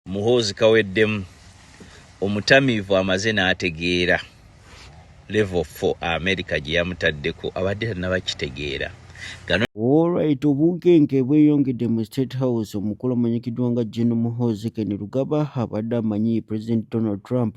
Muhoozi kaweddemu, omutamiivu amaze n'ategeera level 4 America gye yamutaddeko, abadde tannaba kitegeera. Gano Alright, obunkenke bweyongedde mu State House. Omukulu amanyikiddwa nga Gen Muhoozi Kainerugaba abadde amanyi President Donald Trump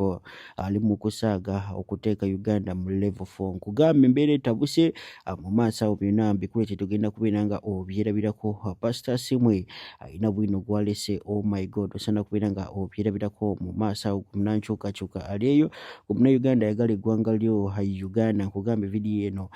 ali mu kusaaga okuteeka Uganda mu level 4. Nkugamba embeera etabuse mu maaso awo byonna mbikuleete, tugenda kubeera nga obyerabirako. Pastor Asiimwe alina bwino gwalese, oh my God, osaana kubeera nga obyerabirako mu maaso awo. Munankyukakyuka ali eyo, Munnayuganda ayagala eggwanga lyo Uganda, nkugamba vidiyo eno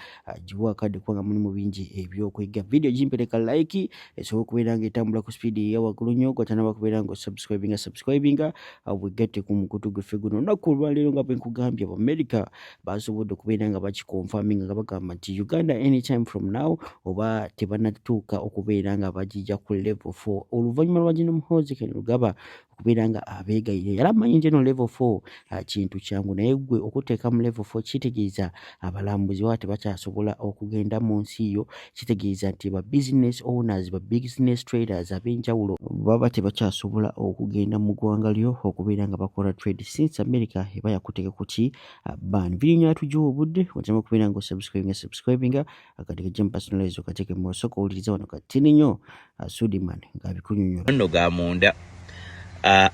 giwa akadde kubanga mulimu bingi ebyokuyiga. Vidiyo gimpereka like esobola okubeera nga etambula ku speed eya waggulu nnyo. Gwatanaba kubeera nga osubscribinga, subscribinga, wegatte ku mukutu gwaffe guno. Olunaku olwaleero nga bwe nkugambye, Abamerika basobodde okubeera nga bakiconfirminga nga bagamba nti Uganda anytime from now oba tebannatuuka okubeera nga bagijja ku level 4, oluvannyuma lwa Gen Muhoozi Kainerugaba okubeera nga abeegayirira. Yali amanyi nti eno level 4 kintu kyangu, naye gwe okuteeka mu level 4 kitegeeza abalambuzi baba tebakyasobola okugenda mu nsi yo, kitegeeza nti ba business owners, ba business traders ab'enjawulo baba tebakyasobola okugenda mu ggwanga lyo okubeera nga bakola trade, since America eba yakuteeka ku ki ban. Vidiyo nyatugiwa obudde otema okubeera nga osubscribinga, subscribinga akati kajja mu personalize okateeke mu osooka owuliriza wano katini nnyo Sudiman ng'abikunyonyola. Nno ga munda,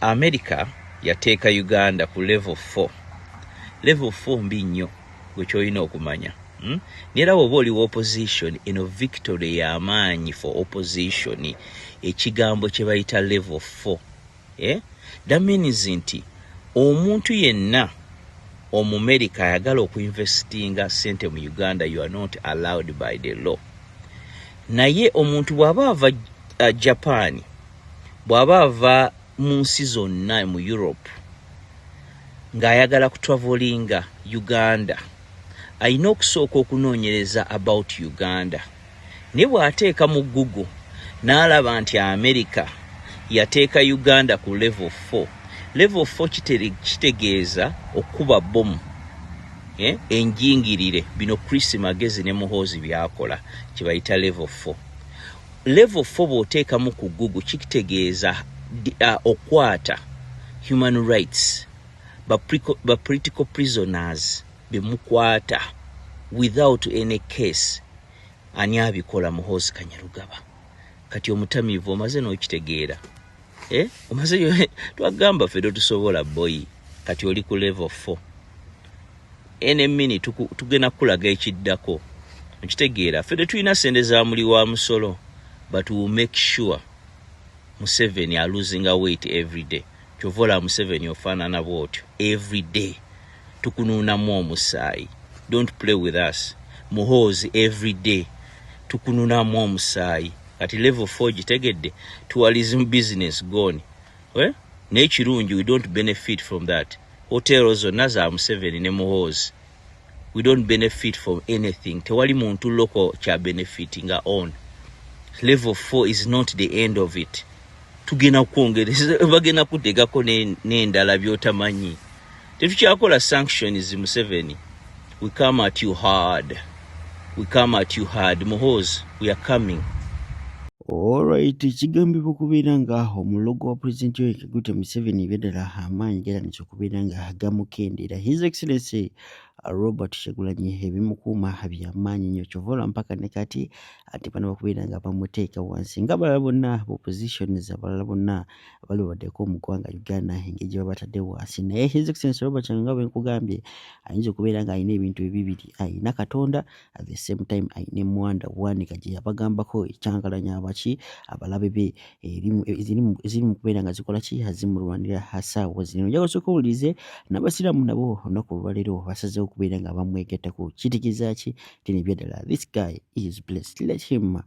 America yateeka Uganda ku level 4. Level 4 mbi nnyo, gwe kyolina okumanya, Naye era bw'oba oli opposition, eno victory y'amaanyi for opposition. Ekigambo kye bayita level 4, eh? That means nti omuntu yenna Omumerika ayagala okuinvestinga sente mu Uganda, you are not allowed by the law. Naye omuntu bw'aba ava Japan, bw'aba ava mu nsi zonna mu Europe ng'ayagala kutravelinga Uganda, alina okusooka okunoonyereza about Uganda. Naye bw'ateeka mu Google n'alaba nti America yateeka Uganda ku level 4, level 4 kitegeeza okukuba bomu, eh? Enjingirire bino Chris Magezi ne Muhoozi byakola kyebayita level 4. Level 4 bw'oteekamu ku Google kitegeeza okwata human rights, ba political prisoners bemukwata without any case. Ani abikola? Muhoozi Kainerugaba. Kati omutamiivu omaze n'okitegeera, eh? Omaze twagamba ffe totusobola boyi. Kati oli ku level 4, ene mini tugenda kukulaga ekiddako. Okitegeera, ffe tetulina sente za muli wa musolo, but we will make sure Museveni are losing a weight every day. Kyova olaba Museveni ofaanana bwotyo every day, tukunuunamu omusaayi. Don't play with us, Muhoozi. Every day tukunuunamu omusaayi. Kati level 4 gitegedde, tourism business gone, eh? Naye kirungi, we don't benefit from that. Hotelo zonna za Museveni ne Muhoozi. We don't benefit from anything. Tewali muntu local kya benefitinga on. Level 4 is not the end of it. Tugenda kwongereza, bagenda kutegako n'endala by'otamanyi. Tetukyakola sanctions. Museveni, we come at you hard, we come at you hard. Muhoozi, we are coming. Alright, kigambibwa okubeera nga omulogo wa Pulezidenti Yoweri Kaguta Museveni eby'eddala amaanyi gatandise okubeera nga gamukendera. His Excellency Robert Kyagulanyi ebimukuuma byamaanyi nnyo, kyova olaba mpaka ne kati ate bano bakubeera nga bamuteeka wansi nga abalala bonna oppositions, abalala bonna abali babaddeko mu ggwanga Uganda, engeri gye babatadde wansi. Naye His Excellency Robert Kyagulanyi, nga bwe nkugambye, ayinza okubeera ng'alina ebintu ebibiri: ayina Katonda, at the same time ayina emwanda Bwanika gye yabagambako ekyankalanya abaki abalabe be eziri mu kubeera nga zikola ki, zimulwanira saawa zino. Njagala osooka owulirize n'Abasiraamu nabo olunaku olwaleero basazeewo okubeera nga bamwegattako. Kitegeeza ki? Nti nebyaddala this guy is blessed. Let him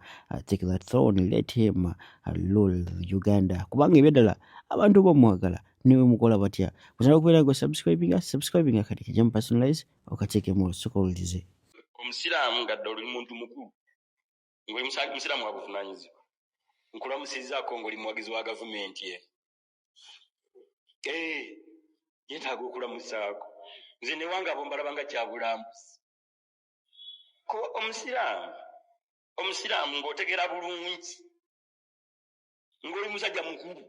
take that throne, let him rule Uganda, kubanga ebyaddala abantu bamwagala newe mukola batya. Kusaba okubeera nga subscribinga, subscribinga kati kajja mu personalize okateekemu olusooka owulirize. Omusiraamu nga ddala oli muntu mukulu, ng'oli musiraamu wa buvunaanyizibwa, nkulamusizzaako ng'oli muwagizi wa gavumenti eno. Eh, yeetaaga okulamusaako. Nze newange abo mbalaba nga kyabulambuzi ko omusiraamu. Omusiraamu ng'otegeera bulungi, ng'oli musajja mukulu.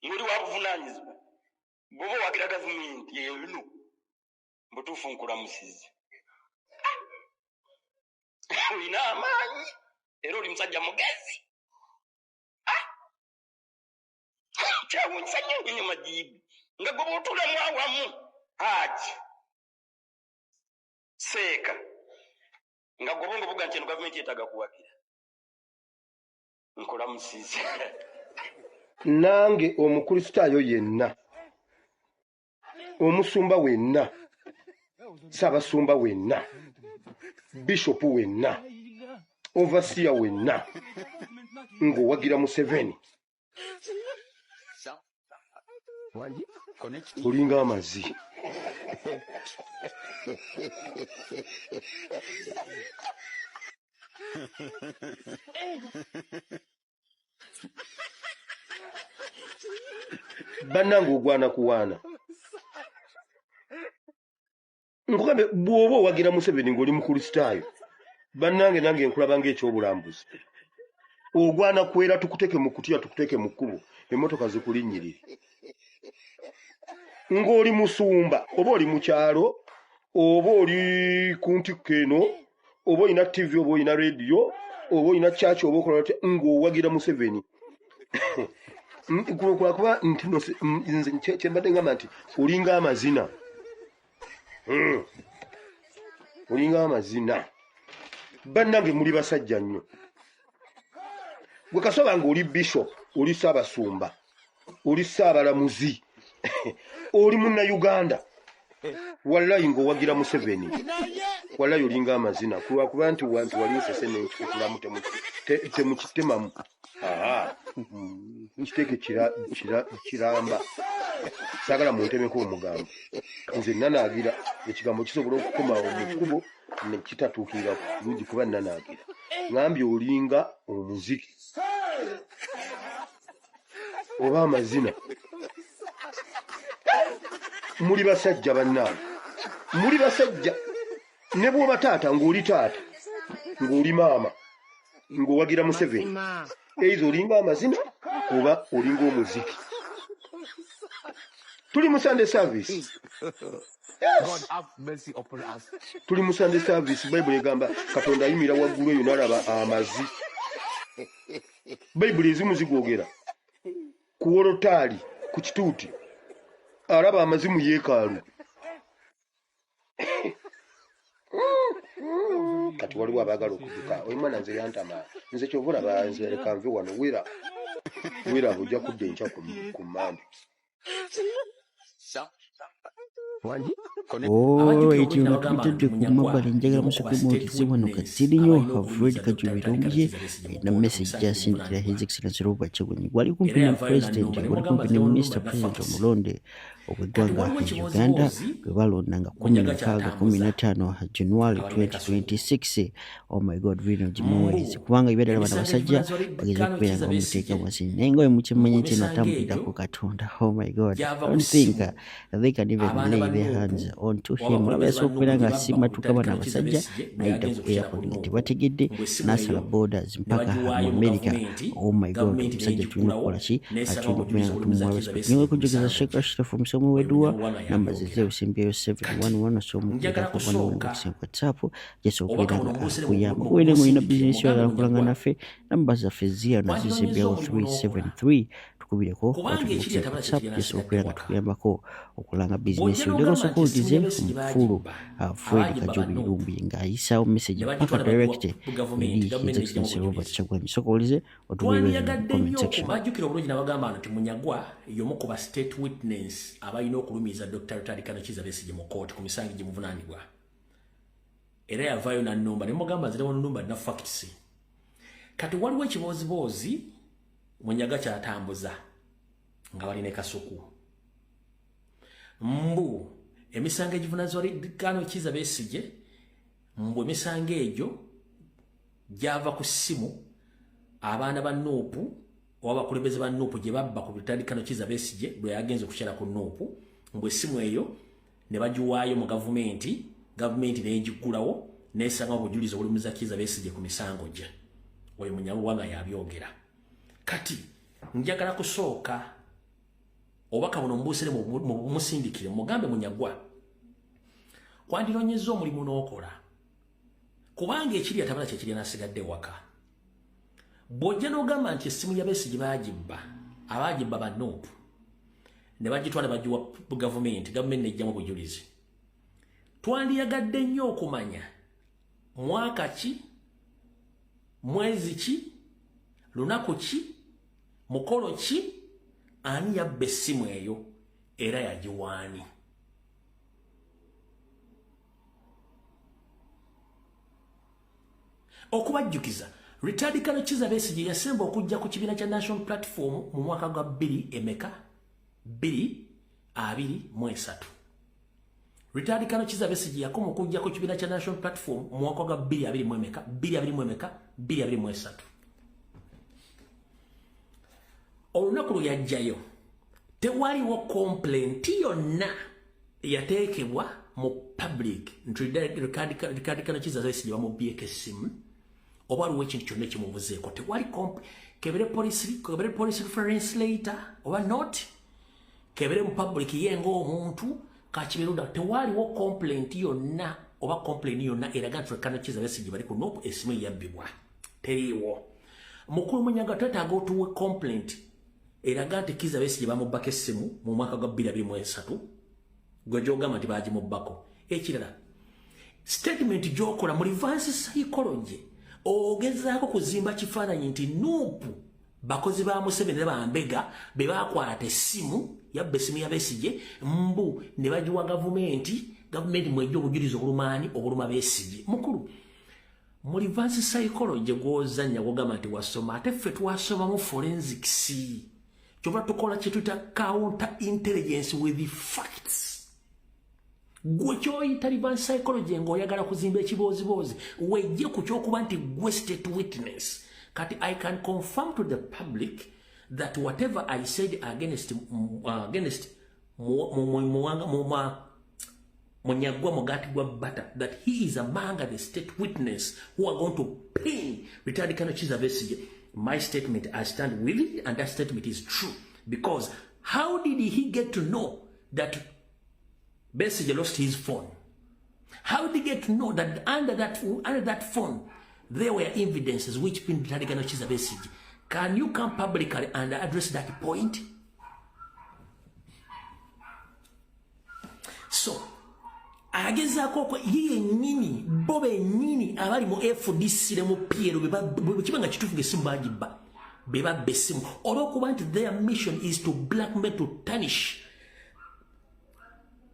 Ng'oli wa buvunaanyizibwa, bw'oba owagira gavumenti eno, butuufu nkulamusiza. Olina amaanyi era oli musajja mugezi. Kyewuunyisa nnyo nnyo Majiibu nga gwe bw'otuulamu awamu Haji Seeka nga gwe obwongo buga nti eno gavumenti yeetaaga kuwagira. Nkulamusiza. Nange Omukristaayo yenna, omusumba wenna, ssaabasumba wenna, bishopu wenna, overseer wenna ng'owagira Museveni, olinga amazi. Bannange ogwana kuwaana. Nkugambe bw'oba owagira Museveni ng'oli Mukristaayo, bannange nange nkulaba ng'ekyobulambuzi. Ogwana kwera tukuteeke mu kutiya, tukuteeke mu kkubo, emmotoka zikulinnyirire. Ng'oli musumba, oba oli mu kyalo, oba oli ku ntikko eno, oba olina TV, oba olina rediyo, oba olina church, oba okola otya, ng'owagira Museveni. Lwakuba nti no nze kye mbadde ngamba nti olinga amazina. Olinga amazina. Bannange muli basajja nnyo. Gwe kasoba ng'oli bishop, oli ssaabasumba, oli ssaabalamuzi, oli munnayuganda, wallayi ng'owagira Museveni, wallayi olinga amazina. Kulwakuba nti wali nsese n'enkikutulamu temukitemamu. Nkiteeke kiramba. Saagala muntemeko omugambo. Nze nanaagira ekigambo kisobola okukomawo mu kkubo ne kitatuukirira bulungi kuba nanaagira. Ngambye olinga omuziki oba amazina. Muli basajja bannange, muli basajja. Ne bw'oba taata ng'oli taata, ng'oli maama, ng'owagira Museveni, either olinga amazina oba olinga omuziki. Tuli mu Sunday service. God have mercy upon us. Tuli mu Sunday service. Bayibuli egamba Katonda ayimira waggulu eyo n'alaba amazi. Bayibuli ezimu zigwogera ku wolotaali, ku kituuti, alaba amazi mu yeekaalu. Kati waliwo abaagala okudduka. Oyo mwana nze yantama. Nze kyova olaba nze leka nve wano. Wera, wera ojja kudda enkya ku Mmande. Alright, nga tuyitedde ku mabbali, njagala musooke muwulirize wano Kasiri nnyo Fred Kajubiro Omuye na message gy'asindikira His Excellency Robert Kyagulanyi. Gwali kumpi ne President, gwali kumpi ne Mr President omulonde ow'eggwanga Uganda gwe balonda nga 16 15 January 2026. Oh my God, bino gimuwulirize kubanga ebyadala bano abasajja bageza okubeera nga bamuteeka wansi, naye nga bwe mukimanyi nti natambulira ku Katonda. Oh my God, I don't think they can even lay their hands onto him. Olaba yasobola okubeera nga asimatuka bano abasajja n'ayita ku airport nga tebategedde, n'asala borders mpaka mu America. Oh my God, omusajja tulina okukola ki? Tulina okubeera nga tumuwa respect. Nyowe kujjukiza Sheikh Ashraf omusomi w'edduwa, namba ze zeewo 711, osobola omukubirako 1 WhatsApp, jasobola okubeera nga akuyamba. Kubeera ng'olina bizinesi oyagala kulanga naffe, namba zaffe ziyano zisembyawo 373, tukubireko WhatsApp, jasobola okubeera nga tukuyambako okulanga bizinesi yo. Njagala osooke owulirize omukulu Fred Kajubi Lumbi ng'ayisaawo message paka direct eri His Excellency Robert Kyagulanyi. Sooka owulirize otuweereze mu comment section. Bajjukira obulungi nabagamba nti Munyagwa y'omu ku ba state witness abalina okulumiza Dr. Rutari Kano Kizza Besigye mu kooti ku misango gimuvunaanibwa. Era yavaayo n'annumba ne mugamba nze ne na facts. Kati waliwo ekibooziboozi Munyaga kyatambuza nga bali ne Kasuku. Mbu emisango egivunaanyizibwa Kano Kizza Besigye, mbu emisango egyo gyava ku ssimu abaana ba NUP oba abakulembeze ba NUP gye babba ku Rutari Kano Kizza Besigye lwe yagenze okukyala ku NUP, mbu essimu eyo ne bagiwaayo mu gavumenti, gavumenti n'egiggulawo n'esanga obujulizi obulumiza Kizza Besigye ku misango gye. Oyo Munyagwa nga yabyogera. Kati njagala kusooka Obubaka buno mbuusire musindikire mugambe Munyagwa kwandironyezza omulimu n'okola, kubanga ekiri atabala kyekiri n'asigadde waka. Bw'ojja n'ogamba nti essimu ya Besigye baagibba, abaagibba ba NUP ne bagitwala bagiwa gavumenti, gavumenti n'ejjamu obujulizi. Twandiyagadde nnyo okumanya mwaka ki, mwezi ki, lunaku ki, mukolo ki, ani yabba essimu eyo era yagiwaani. Okubajjukiza, Retired Colonel Kizza Besigye yasemba okujja ku kibiina kya National Platform mu mwaka gwa 2023. Retired Colonel Kizza Besigye yakoma okujja ku kibiina kya National Platform mu mwaka gwa 2023. Olunaku lwe yajjayo tewaliwo complaint yonna yateekebwa mu public nti Retired Colonel Kizza Besigye bamubbyeeko essimu oba waliwo ekintu kyonna ekimubuzeeko. Tewali kebere police reference later oba not, kebere mu public ye ng'omuntu kakiberuda, tewaliwo complaint yonna oba complaint yonna eraga nti Colonel Kizza Besigye bali ku NUP essimu eyabbibwa teriiwo. Mukulu Munyagwa twetaaga otuwe complaint eraga nti Kizza Besigye bamubbako essimu mu mwaka gwa 2023 gwe gy'ogamba nti baagimubbako. Ekirala, statement gy'okola mu reverse psychology ogezaako kuzimba kifaananyi nti NUP bakozi ba Museveni ne bambega be bakwata essimu, yabba essimu ya Besigye mbu ne bagiwa gavumenti, gavumenti mwejja obujulizi obulumaani obuluma Besigye. Mukulu, mu reverse psychology gw'ozannya gw'ogamba nti wasoma, ate ffe twasomamu forensics, kyova tukola kye tuyita counter intelligence with the facts. Gwe kyoyita reverse psychology ng'oyagala kuzimba ekibooziboozi, wejje ku kyokuba nti gwe state witness. Kati I can confirm to the public that whatever I said against Munyagwa Mugati gwa Bata, that he is among the state witness who are going to pin retired Colonel Kizza Besigye. My statement, I stand with it, and that statement is true. Because how did he get to know that Besigye lost his phone? How did he get to know that under that phone there were evidences which pinned retired Colonel Kizza Besigye? Can you come publicly and address that point? So, agezaako ye yennyini, bo bennyini abali mu FDC ne mu PLO bwe kibanga kituufu ng'essimu bagibba, be babba essimu olw'okuba nti their mission is to blackmail, to tarnish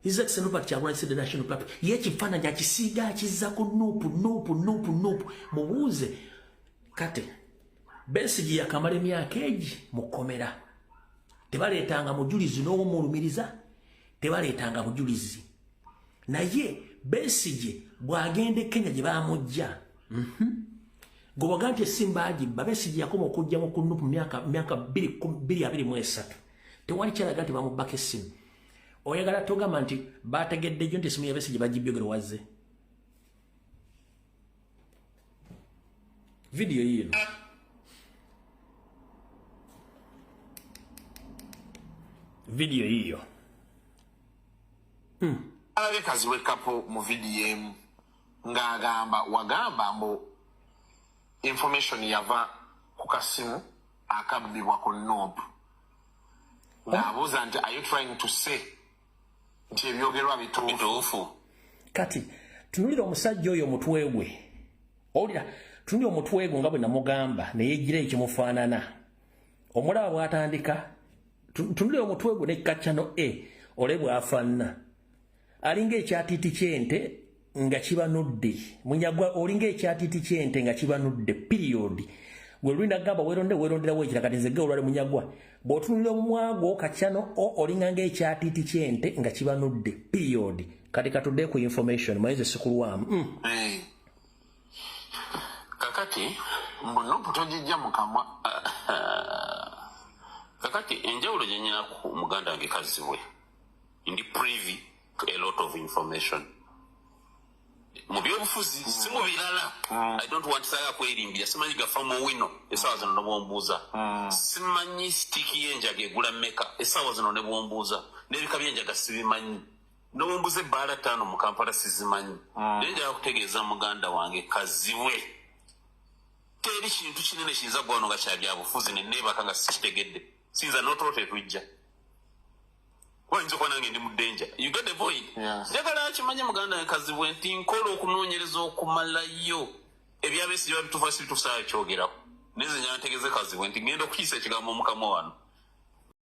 His Excellency Robert Kyagulanyi the National Platform. Ye ekifaananyi akisiiga akizza ku NUP, NUP, NUP, NUP. Mubuuze kati Besigye yakamala emyaka egi mu kkomera, tebaleetanga mujulizi n'owomulumiriza, tebaleetanga bujulizi. Naye Besigye bw'agenda e Kenya gye bamujja, gwe nti essimu baagibba, Besigye yakoma okujja mu ku NUP mu myaka 2023, tewali kyalaga nti bamubbako essimu. Oyagala togamba nti bategedde jjo nti essimu ya Besigye bagibbye gwe wazze. Vidiyo yiino. Vidiyo yiyo. Alabye wekapo mu vidiyo emu ng'agamba wagamba mbu information yava ku kasimu akabbibwa ku NUP, ng'abuuza nti are you trying to say nti ebyogerwa bituufu? Kati tunulira omusajja oyo omutwe gwe, owulira, tunulira omutwe gwe nga bwe namugamba neyejjira ekimufaanana, omulaba bw'atandika. Tunulira omutwe gwe ne kaccano e ole bw'afaanana, alinga ekyatiiti ky'ente nga kibanudde. Munyagwa olinga ekyatiiti ky'ente nga kibanudde, period. Gwe lwinda gamba weeronde weeronderawo ekira. Kati nze ge olwali Munyagwa, bw'otunulira omumwa gwo kaccano o olinga ng'ekyatiiti ky'ente nga kibanudde, period. Kati katudde ku information mayinza sikulwamu. Kakati mbu NUP togijja mu kamwa. Kakati enjawulo gye nyina ku muganda wange Kazibwe, ndi privy to a lot of information. Mu byobufuzi, si mu birala. I don't want, saagala kwerimbira. Simanyi gafa mu wino essaawa zino ne bwombuuza. Simanyi stick y'enjaga egula mmeka essaawa zino ne bwombuuza. N'ebika by'enjaga sibimanyi. Nobwombuuza ebbaala 5 mu Kampala, sizimanyi. Naye njagala kutegeeza muganda wange Kazibwe, teri kintu kinene kiyinza gwano nga kya byabufuzi neneebaka nga sikitegedde. Siyinza n'otulo tetujja, wayinza okuba nange ndi mu danger. You get the point? Yeah. Njagala akimanye muganda wange Kazibwe nti nkola okunoonyereza okumalayo. Ebyabesigye babituufa, si bituufu, saakyogerako. Naye nze njagala ntegeeze Kazibwe nti ngenda okuyisa ekigambo mukama wano.